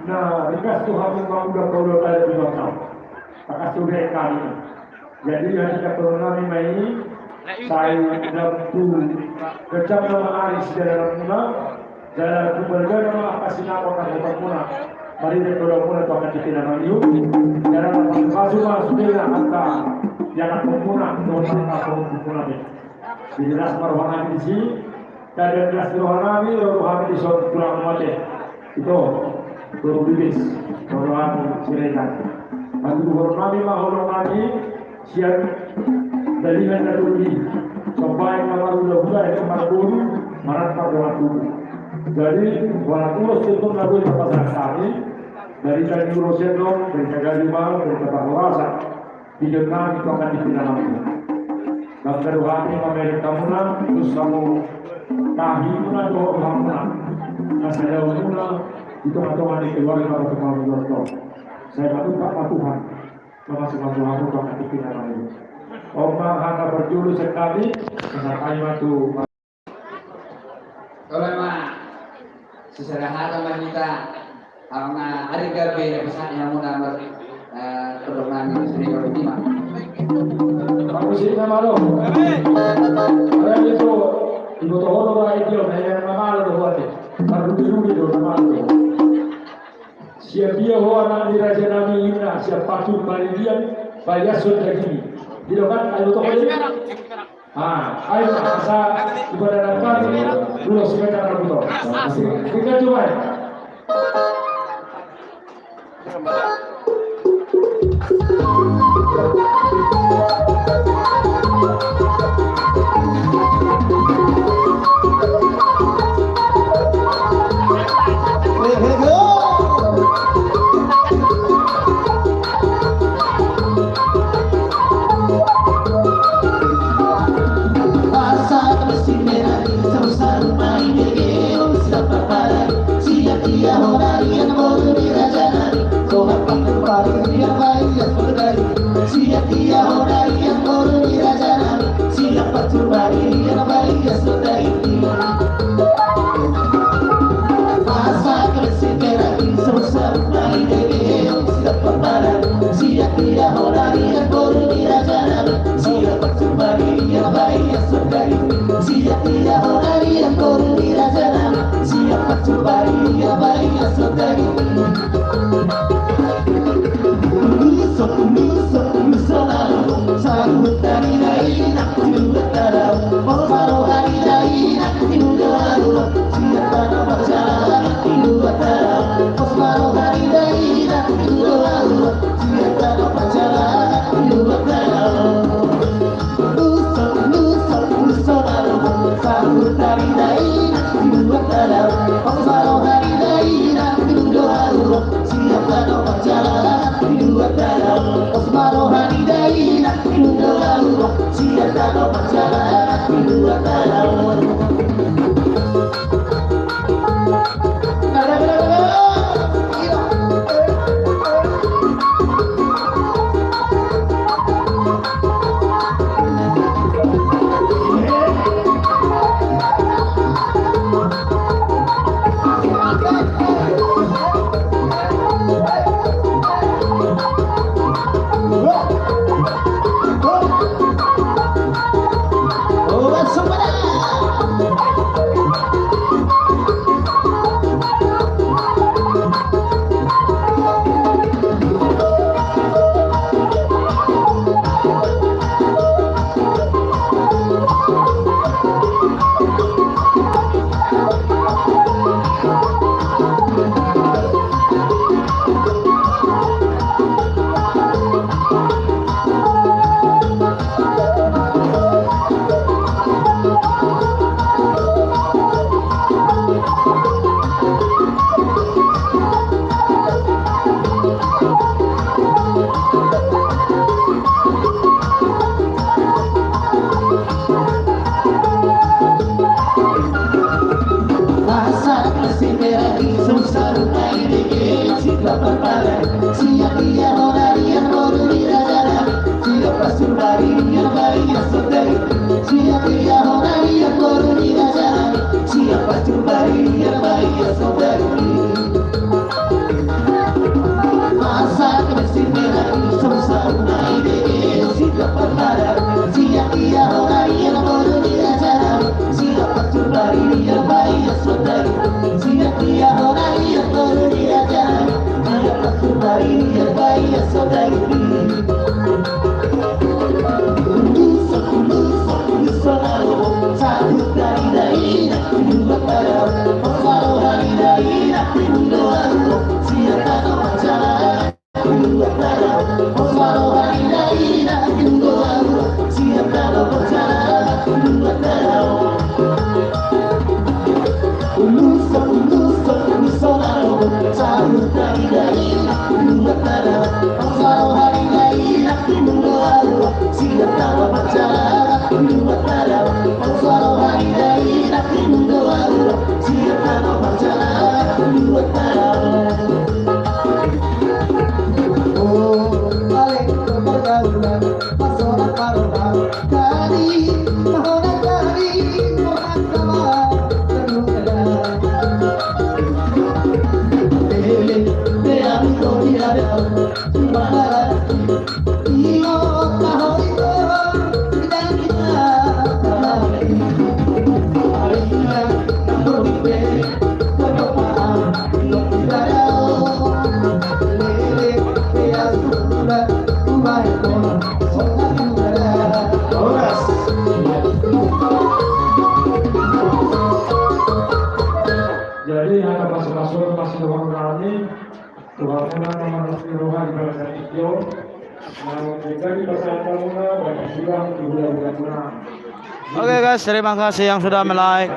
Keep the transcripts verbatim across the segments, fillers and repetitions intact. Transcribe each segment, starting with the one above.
Na ringgas tu hamu mangula paula tadi di bawah. Maka sudah kami. Jadi hati kata nami mai sai lampu kecap nama ari segala muna. Jala tu balga nama apa sinama kan otak muna. Mari dia kalau muna tu akan dipina mamiu. Jala pasu-pasu ma sudah angka yang akan muna. Dosa apa muna. Jadi las ma roha nami disi. Tanda las roha nami, roha nami di son tulang mate. Ito, guru bibis, roha nami Siregar. Mangolu roha nami, mangolu nami, sian dalihan na doli. Sombaen na marula-ula, yang marguru, marat mardoa tubuh. Jadi, wala ulos tuntun na doli papasaran kami, dari tadi ulos yang dong, dari tagadi mau, dari kata merasa. Tiga kali tu akan dipinanam. Bangga roha nami mamereng hamuna, terus hamu tahi muna dohot roha muna. Na sada muna, di tonga-tonga ni keluarga atau keluarga. Sai matupa ma Tuhan, mamasu-masu hamu tu akan dipinanam. Oma hana berjulu sekali, masa kami matu. Tole ma, sisada hata ma hita, angka ari gabe na pasahat ni hamuna mar, eh, tondong nami sini kalau lima. Aku sini nama lo. Ada itu, ibu tohoro lah itu, yang nama lo buat. Baru dulu itu nama lo. Siap dia ho anak ni raja nami inna, siap pacu paridian, payas so daging. Tidak kan, ayo tohoro. Ah, ayo, asa ibadah dapat, ulos sebentar, Rabu, toh. Kita coba. Jadi hata pasu-pasu masih doang rame. Tuhan na mangasihani roha di bagasan tingki on. Oke guys, terima kasih yang sudah me-like.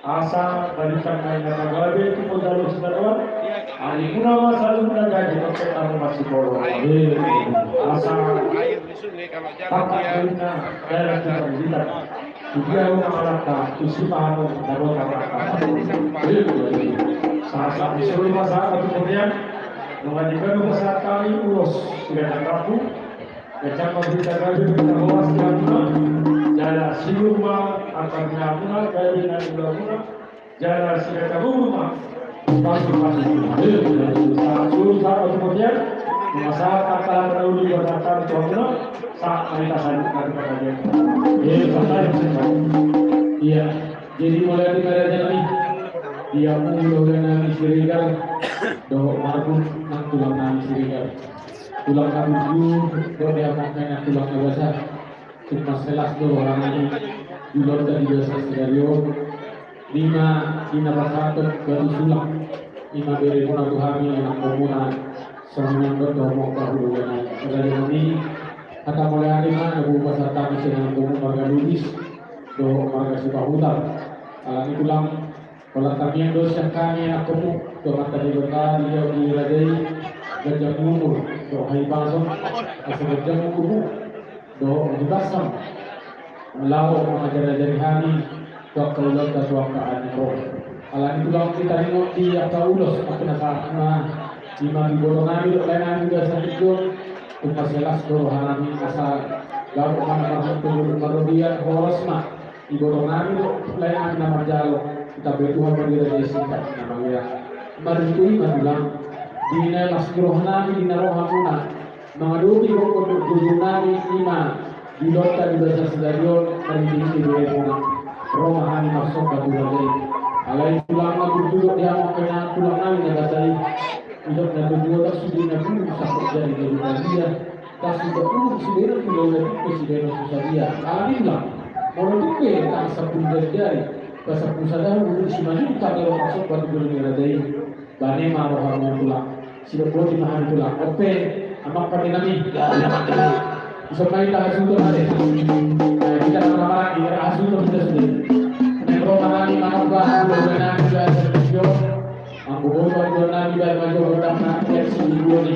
Asa balintang na inna na gabe tu podalo sadari on. Ari muna ma saluhutna gabe tongtong hamu masihol. Asa tangkas balintang dalan tu pandidikan. Tudia ho mangalangka tu sipahanongan na bota mangalangka. Sahat-sahat ni solu ma sahat tu bontean. Nunga dibahen pasahat hami ulos siganup rambu. Ganjang ma balintang gabe tu hita horas di hamuna. Jala sidung ma angka binahenmuna, gabe na niulamuna. Jala sigata guru ma pasu-pasu. Sahat solu sahat tu bontean. Nunga sahat angka na uli bernatan tu hamuna. Sahat ma hita saluhutna tu bontean. Iya, jadi mulai di karya nami. Dia mulu nami Siregar. Dohot marbun nang tulang nami Siregar. Tulang na burju, dohot dia mangkana tulang na basa. Tung mansai las do roha nami, di lomo di bagasan sadari on. Ima, ima pasahathon batu sulang. Ima beremuna tu hami anakkonmuna. Songon i ma dohot hamu angka hulahula nami. Raja nami, hata mauliate ma na boi pasahat hami sian anakkonmu marga Lubis dohot marga Sipahutar. Alani tulang, holan tangiang do sian hami anakkonmu tu Amanta Debata, di raja i, ganjang umur dohot hahipason, asa ganjang umurmu dohot hahipason, laho mangajari-ajari hami tu angka ulaonta tu angka ari na ro. Alani tulang, ditaringot di angka ulos, angka na sahat ma, ima di iboto nami dohot lae nami di bagasan tingki on. Tung mansai las do roha nami, asa laho ma na marhite marrobean, horas ma iboto nami dohot lae nami na manjalo. Ditambai Tuhan ma di raja i singkat na maea. Marhite i ma tulang, di na las ni roha nami, di na ro hamuna mangadopi gokhon dohot gogo nami, ima di lomo di bagasan sadari on. Marhite i ma tulang, ro ma hami marsomba tu raja i. Alai tulang, na burju dohot dia mangkana tulang nami na basa i. Didok na tutu, tak sude na bulung sampulu jari jadi na dia. Tak sude bulung sude na bulung na tutu sude na susah dia. Alani tulang, molo tung pe tak sampulu jari jadi, tak sampulu sada, bulung simanjujung, tak lewat masuk batu gulung raja i. Bane ma rohamu tulang. Sidok boti ma hami tulang. Ope, amang pande nami. Ison ma hita hasuhuton ate. Hita na marhamaranggi, hasuhuton hita sude. Naeng ro ma hami manomba hulahula nami di bagasan tingki on. Anggo boi ma hulahula nami, baen ma jo gondang na sian sibuon i.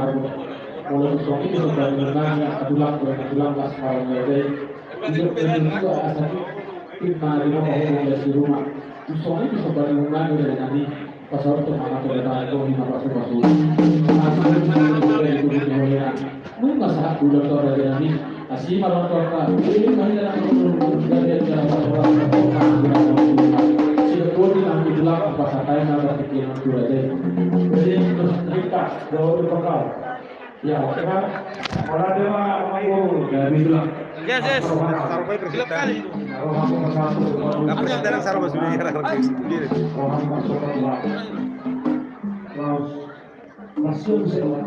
Molo songon i songon i, angka tulang, angka tulang, las malam ya dai. Ido, ido, ido, asa tim na di rumah, di rumah. Songon i songon i, nami pasaut tu mama tu data ko, di mama pasu pasu. Asa tim na di rumah, di rumah. Nunga sahat bulan tu raja nami. Asi malam tu raja. Ini mari dalam rumah, rumah, rumah, rumah, rumah. Sudah pun nami tulang, pasatai na berpikiran tu raja. Jadi terus cerita, jauh di pangkal. Ya, oke, Pak. Ora dia mah, oh, dari bilang. Yes, yes. Taruh, Pak, presiden. Taruh, Pak, satu. Apa presiden yang taruh, Mas Budi? Orang masuk ke luar. Terus, masuk ke luar.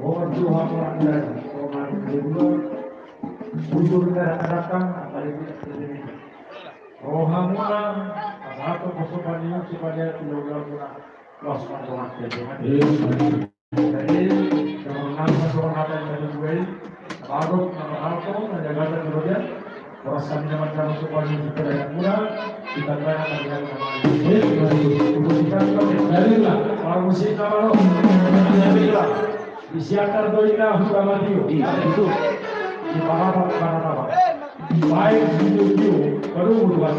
Orang tua, orang dari, orang dari luar. Bujur, datang, datang, apa itu? Rohamuna, apa itu, pasukan ini, supaya tidak ulang-ulang. Los, Pak, Pak, ya, Pak. Iya, Pak. Jadi, jangan lupa, jangan lupa, jangan lupa. Baru, nama apa, ada kata kemudian, rasa minum, jangan lupa, jangan lupa, jangan lupa. Kita bayar, jangan lupa. Iya, Pak. Untuk kita, kita, kita, kita, kita, kita, kita, kita, kita, kita, kita, di Siantar do inna Huta Matio. Iya, betul. Di Parapat, Parapat. Baik, di Tokyo, baru berubah.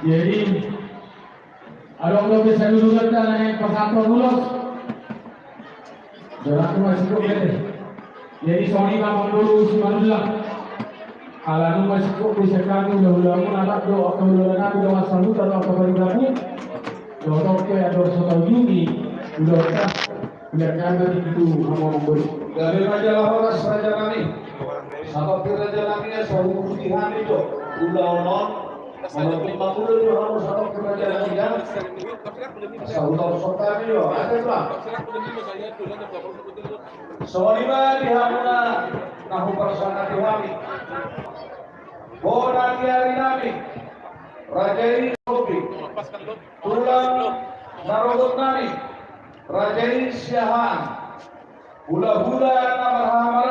Jadi, adong dope sadurungenta na pasahathon ulos. Dohot nunga singkop be. Jadi songon i ma, amangboru Simanullang. Ala nunga singkop be sian hami hulahulamuna, rap dohot angka hulahula nami, dohot sahuta dohot angka parulaku. Dohot pe andor so taujungi ulaonta, biar kami di situ, amangboru. Gabe ma jala horas, raja nami. Sabab raja nami na so huhuti hami do ulaon on. Molo tung mangula do hamu, sabab tu raja nami na, asa hutaoshon hami do, ate, Bang. Songon i ma di hamuna na huparsangap hami. Bona ni ari nami, raja i Robi. Tulang na rogot nami, raja i Siahaan. Hulahula na marhahamaranggi.